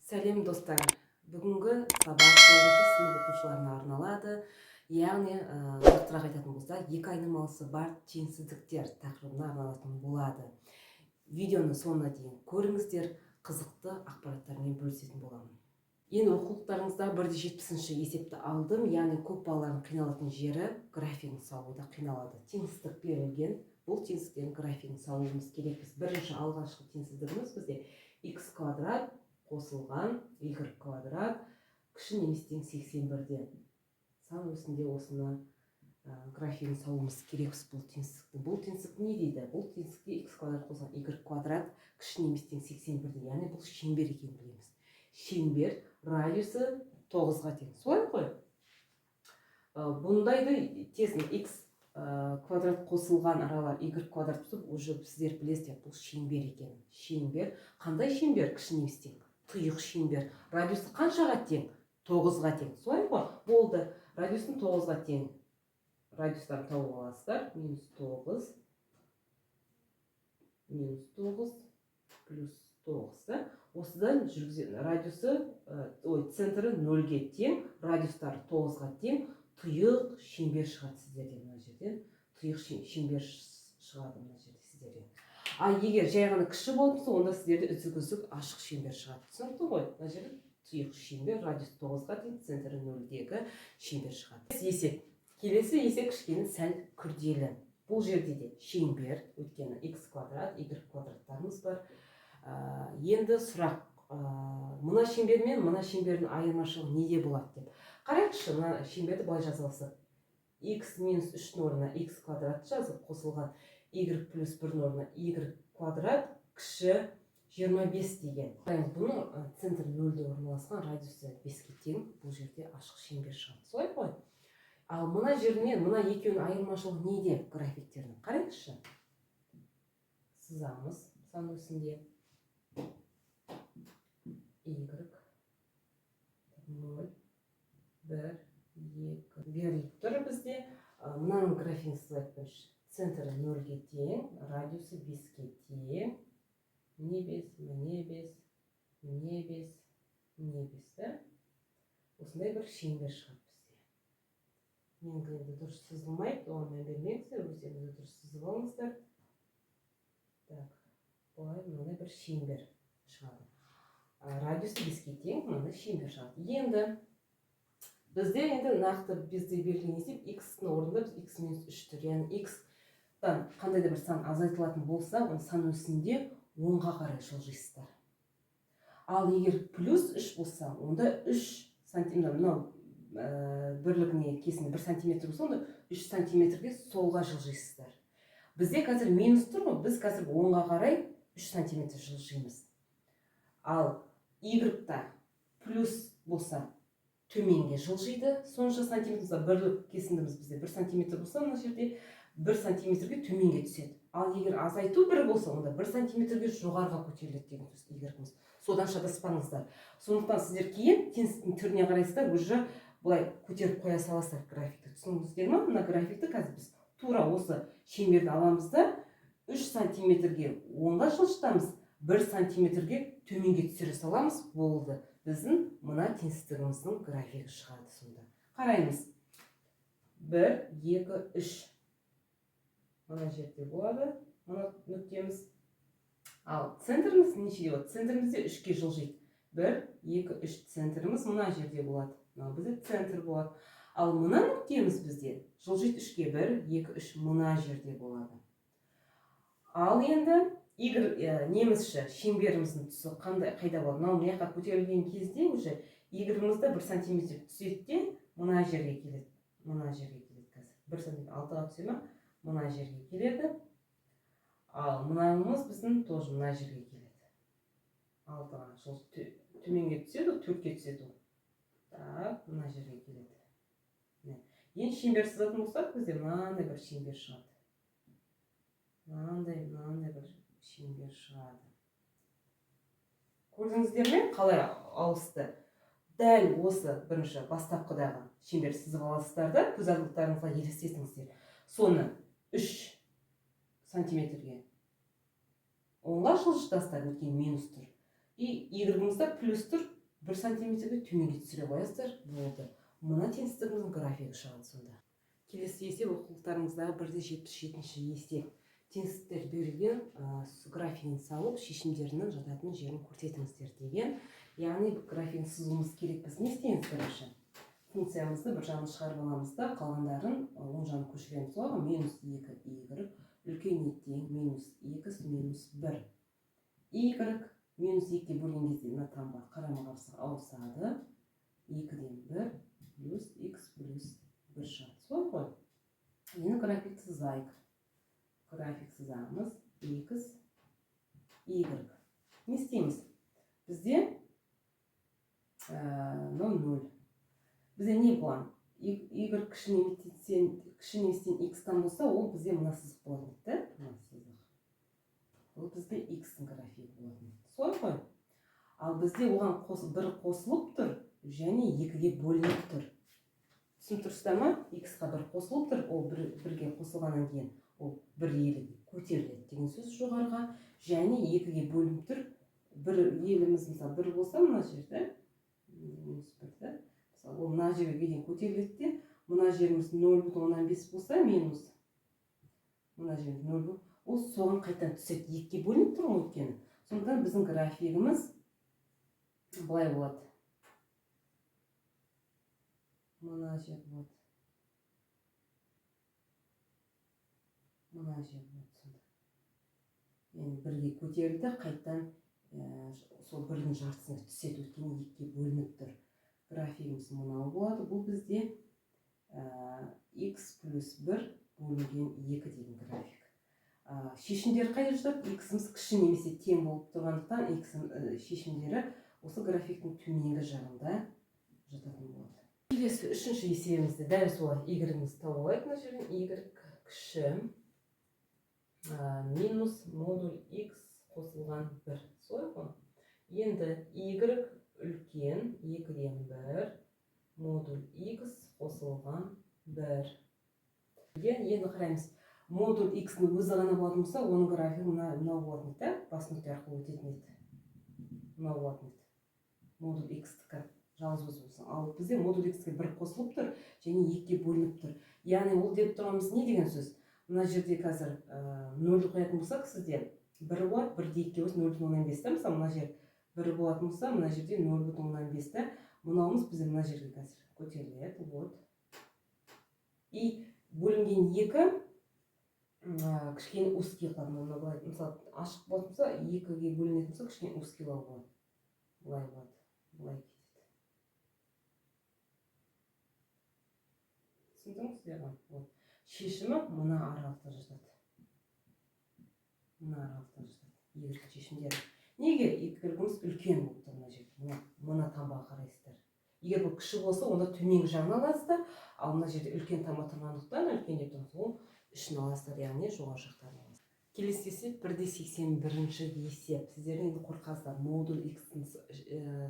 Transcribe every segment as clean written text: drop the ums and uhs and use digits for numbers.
Сәлем, достар! Бүгінгі сабақ тоғызыншы сынып оқушыларына арналады, яғни нақтырақ айтатын болсақ, екі айнымалысы бар теңсіздіктер тақырыбына арналатын болады. Видеоны соңына дейін көріңіздер, қызықты ақпараттармен бөлісетін боламын. Енді оқулықтарыңызда 1,70-есепті алдым. Яғни көп балалардың қиналатын жері — графигін салуда қиналады. Теңсіздік берілген, бұл теңсіздіктердің графигін салуымыз керекпіз. Бірінші, алғашқы теңсіздігіміз бізде x квадрат қосылған y квадрат кіші немесе тең 81-ден. Сан осінде осыны графигін салуымыз керекпіз бұл теңсіздіктің. Бұл теңсіздік не дейді? Бұл теңсіздікте x квадрат қосылған y квадрат кіші немесе тең 81-ден, яғни бұл шеңбер екенін білеміз. Шеңбер радиусы 9-ға тең, солай ғой? Бұндайды тез x квадрат қосылған аралар y квадрат болса, уже сіздер білесіздер бұл шеңбер екенін. Шеңбер қандай шеңбер? Кіші немесе тең тұйық шеңбер. Радиусы қаншаға тең? 9-ға тең, солай ғой? Болды, радиусын 9-ға тең, радиустарын тауып аласыздар: минус 9, минус 9, плюс 9 да. Осыдан жүргізе радиусы, ой, центрі нөлге тең, радиустары 9-ға тең тұйық шеңбер шығады сіздерде. Мына жерден тұйық шеңбер шығады мына жерде сіздерде. А егер жай ғана кіші болатын болса, онда сіздерде үзік үзік ашық шеңбер шығады. Түсінікті ғой? Мына жерде тұйық шеңбер, радиус 9-ға тең, центрі нөлдегі шеңбер шығады. Есеп келесі. Есеп кішкене сәл күрделі. Бұл жерде де шеңбер, өйткені x квадрат, y квадраттарымыз бар. Енді сұрақ: мына шеңбер мен мына шеңбердің айырмашылығы неде болады деп қарайықшы. Мына шеңберді былай жаза алсақ: x минус 3-тің орнына x квадрат жазып, қосылған y плюс 1-дің орнына y квадрат кіші 25 деген. Қараңыз, бұның центрі нөлде орналасқан, радиусы 5-ке тең. Бұл жерде ашық шеңбер шығады, солай ғой? Ал мына жерінен мына екеуінің айырмашылығы неде графиктердің? Қараңызшы, сызамыз сан осінде y 0, 1, 2 беріліп тұр бізде. Мынаның графигін сызайық бірінші. Центрі нөлге тең, радиусы 5-ке тең. Міне 5, міне 5, міне 5, міне 5 да. Осындай бір шеңбер шығады бізде. Менікі енді дұрыс сызылмайды, оған мән бермеңіздер, өздеріңіз дұрыс сызып алыңыздар. Так, былай мынандай бір шеңбер шығады. Радиусы 5-ке тең мынандай шеңбер шығады. Енді бізде, енді нақты бізде берілген есеп: x-тің орнында біз x минус 3 тұр, яғни x-тан қандай да бір сан азайтылатын болса, оны сан өсінде оңға қарай жылжисыздар. Ал егер плюс 3 болса, онда 3 сантиметр, мынау бірлігіне кесінді 1 сантиметр болса, онда 3 сантиметрге солға жылжисыздар. Бізде қазір минус тұр ғой, біз қазір оңға қарай 3 сантиметр жылжимыз. Ал y-та плюс болса, төменге жылжиды сонша сантиметр. Мысалы, бірлік кесіндіміз бізде 1 сантиметр болса, мына жерде 1 сантиметрге төменге түседі. Ал егер азайту 1 болса, онда 1 сантиметрге жоғарыға көтеріледі деген сөз y-іміз. Содан шатаспаңыздар. Сондықтан сіздер кейін теңсіздіктің түріне қарайсыздар, уже былай көтеріп қоя саласыздар графикті. Түсіндіңіздер ма? Мына графикті қазір біз тура осы шеңберді аламыз да, 3 сантиметрге оңға жылжытамыз, 1 сантиметрге төменге түсіре саламыз. Болды, біздің мына теңсіздігіміздің графигі шығады. Сонда қараймыз: 1, 2, 3 мына жерде болады мына нүктеміз. Ал центріміз нешеде болады? Центріміз де 3-ке жылжиды: 1, 2, 3. Центріміз мына жерде болады, мынау бізде центр болады. Ал мына нүктеміз бізде жылжиды 3-ке: 1, 2, 3, мына жерде болады. Ал енді y немізші, шеңберіміздің тұсы қандай, қайда болады? Мынау мына жаққа көтерілген кезде уже y-іміз 1 сантиметр түседі де, мына жерге келеді. Мына жерге келеді қазір 1 сантиметр, 6-ға түсе ма, мына жерге келеді. Ал мынауымыз біздің тоже мына жерге келеді, 6-ға төменге түседі ғой, 4-ке түседі ол. Так, мына жерге келеді. Міне. Енді шеңбер сызатын болсақ, бізде мынандай бір шеңбер шығады, мынандай бір шеңбер шығады. Көрдіңіздер ме, қалай ауысты? Дәл осы бірінші бастапқыдағы шеңбер сызып аласыздар да, көз алдыларыңызға елестетіңіздер. Соны 3 сантиметрге оңға жылжытасыздар, өйткені минус тұр, и y-імізде плюс тұр. 1 сантиметрге төменге түсіре қоясыздар, болды. Мына теңсіздігіміздің графигі шығады сонда. Келесі есеп оқулықтарыңыздағы 1,77 есеп. Теңсіздіктер берілген, графигін салып, шешімдерінің жататын жерін көрсетіңіздер деген. Яғни графигін сызуымыз керек. Біз не істейміз бірінші? Функциямызды бір жағын шығарып аламыз да, қалғандарын оң жағын көшіреміз. Солай ғой, минус 2 y үлкен не тең минус x минус 1. Y минус 2-ге бөлген кезде мына таңба қарама-қарсы ауысады. 2-ден 1 плюс x плюс 1 шығады. Солай ғой. Енді график сызайық. График сызамыз. X, Y. Не істейміз? Бізде мынау 0. Бізде не болған? Y кіші немесе x-тан болса, ол бізде мына сызық болатын еді, мына сызық. Бұл бізде x-тің графигі болатын. Солай ғой. Ал бізде оған бір қосылып тұр және 2-ге бөлініп тұр. Түсініп тұрсыздар ма? X-қа бір қосылып тұр, ол бірге қосылғаннан кейін ол бір еліге көтеріледі деген сөз жоғарыға, және 2-ге бөлініп тұр. Бір еліміз мысалы бір болса мына жерде, минус бір, да? Мысалы, ол мына жерге дейін көтеріледі де, мына жеріміз 0,5 болса, минус мына жеріміз 0, ол соған қайтадан түседі. 2-ге бөлініп тұр ғой өйткені. Сондықтан біздің графигіміз былай болады. Мына жер болады. Мына жер болады сонда. Яғни бірге көтерілді, қайтадан сол бірдің жартысына түседі, өйткені 2-ге бөлініп тұр. Графигіміз мынау болады. Бұл бізде x плюс 1 бөлінген 2 деген график. Шешімдері қайда жатады? X-іміз кіші немесе тең болып тұрғандықтан x шешімдері осы графиктің төменгі жағында жататын болады. Келесі үшінші есебімізді дәл солай y-імізді тауып алайық. Мына жерден y кіші минус модуль x қосылған 1. Солай ғой. Енді y үлкен 2-ден 1 модуль x қосылған 1. Енді қараймыз. Модуль x-ның өзі ғана болатын болса, оның графигі мынау болатын еді, да? Бас нүкте арқылы өтетін еді. Мынау болатын еді. Модуль x-тікі жалғыз өзі болса. Ал бізде модуль x-ке 1 қосылып тұр және 2-ге бөлініп тұр. Яғни ол деп тұрғанымыз не деген сөз? Мына жерде қазір 0-ді қоятын болсақ, сізде 1 болады, 1-де 2-ге болса 0,5, да? Мысалы, мына жер 1 болатын болса, мына жерде 0,5, да? Мынауымыз бізде мына жерге қазір көтеріледі. Вот. И бөлінген 2 кішкене узкий қылады. Мына былай, мысалы, ашық болатын болса, 2-ге бөлінетін болса, кішкене узкийлау болады. Былай болады. Былай кетеді. Түсіндіңіздер ғой? Вот. Шешімі мына аралықта жатады. Мына аралықта жатады. Y шешімдері. Неге y-іміз үлкен болып тұр мына жерде? Мына таңбаға қарайсыздар. Егер бұл кіші болса, онда төменгі жағын аласыздар. Ал мына жерде үлкен таңба тұрғандықтан, үлкен деп тұрған ол ішін аласыздар, яғни жоғары жақтарын аласыздар. Келесі есеп 1,81 есеп. Сіздер енді қорқасыздар, модуль x-тің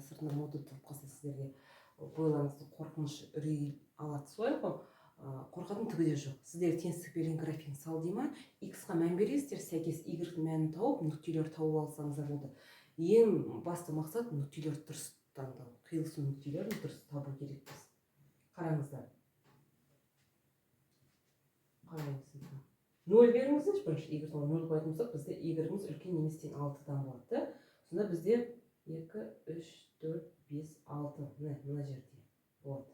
сыртында модуль тұрып қалса, сіздерге бойларыңызды қорқыныш, үрей алады, солай ғой. Қорқатын түгі де жоқ. Сіздер теңсіздік берген графигін сал дей ма, x-қа мән бересіздер, сәйкес y-дің мәнін тауып, нүктелер тауып алсаңыздар болды. Ең басты мақсат нүктелерді дұрыс таңдау, қиылысу нүктелерін дұрыс табу керекпіз. Қараңыздар. Қараймыз. 0 беріңіздерші бірінші, y-ға 0 қоятын болсақ, бізде y-іміз үлкен немесе тең 6-дан болады, да? Сонда бізде 2, 3, 4, 5, 6, міне мына жерде болады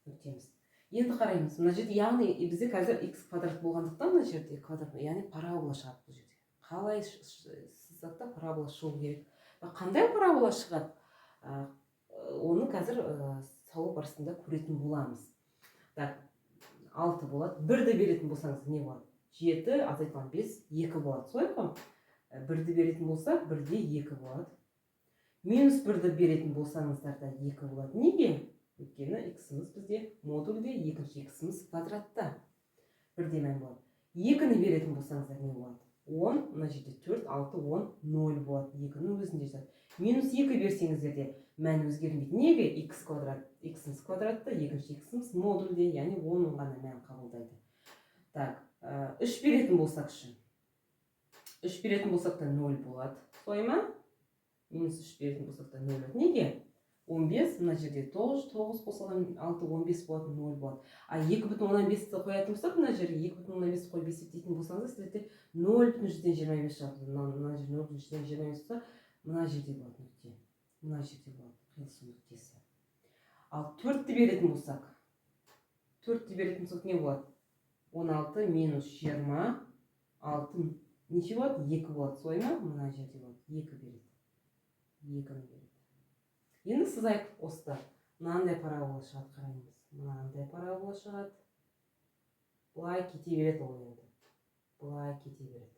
нүктеміз. Енді қараймыз, мына жерде, яғни бізде қазір x квадрат болғандықтан мына жерде квадрат, яғни парабола шығады бұл жерде. Қалай сызсақ та парабола шығу керек. Бірақ қандай парабола шығады? Оны қазір салу барысында көретін боламыз. Так, 6 болады. 1-ді беретін болсаңыз не болады? 7 азайтылған 5, 2 болады. Солай ғой? 1-ді беретін болсақ, 1-де 2 болады. Минус 1-ді беретін болсаңыздар да 2 болады. Неге? Өйткені x-іміз бізде модульде, екінші x-іміз квадратта. Бірде мән болады. 2-ні беретін болсаңыздар не болады? 10, мына жерде 4, 6, 10, 0 болады. 2-нің өзінде жатады. Минус 2 берсеңіздер де мән өзгермейді. Неге? X квадрат, x-іміз квадратта, екінші x-іміз модульде, яғни 10 ғана мән қабылдайды. Так, 3 беретін болсақ ше. 3 беретін болсақ та 0 болады. Солай ма? Минус 3 беретін болсақ та 0 болады. Неге? 15, мына жерде 9, 9 қосылған 6, 15 болады, 0 болады. А 2,5-ті қоятын болсақ, мына жерге 2,5 қойып есептейтін болсаңыздар, сіздерде 0,25 шығады. Мына жерде 0,25 болса, мына жерде болады нүкте, мына жерде болады қиылысу нүктесі. Ал 4-ті беретін болсақ, 4-ті беретін болсақ, не болады? 16 минус 26 неше болады? 2 болады, солай ма? Мына жерде болады, 2 береді, 2-ні береді. Енді сызайық. Осыда мынандай парабола шығады, қараймыз, мынандай парабола шығады, былай кете береді. Ол енді былай кете береді.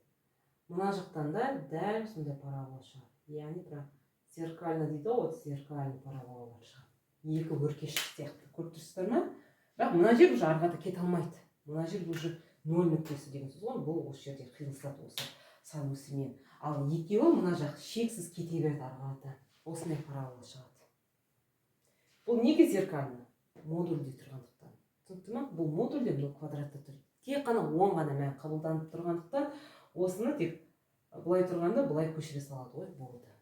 Мына жақтан да дәл сондай парабола шығады, яғни прям зеркально дейді ғой, вот зеркальный параболалар шығады, екі өркеш сияқты, көріп тұрсыздар ма? Бірақ мына жер уже ары қарата кете алмайды, мына жер уже ноль нүктесі деген сөз ғой. Бұл осы жерде қиылысады осы сан өсімен. Ал екеуі, мына жақ шексіз кете береді ары қарата, осындай парабола шығады. Бұл неге зеркально? Модульде тұрғандықтан, түсінікті ма? Бұл модульде, бұл квадратта тұр. Тек қана 10 ғана мән қабылданып тұрғандықтан, осыны тек былай тұрғанда былай көшіре салады ғой, болды.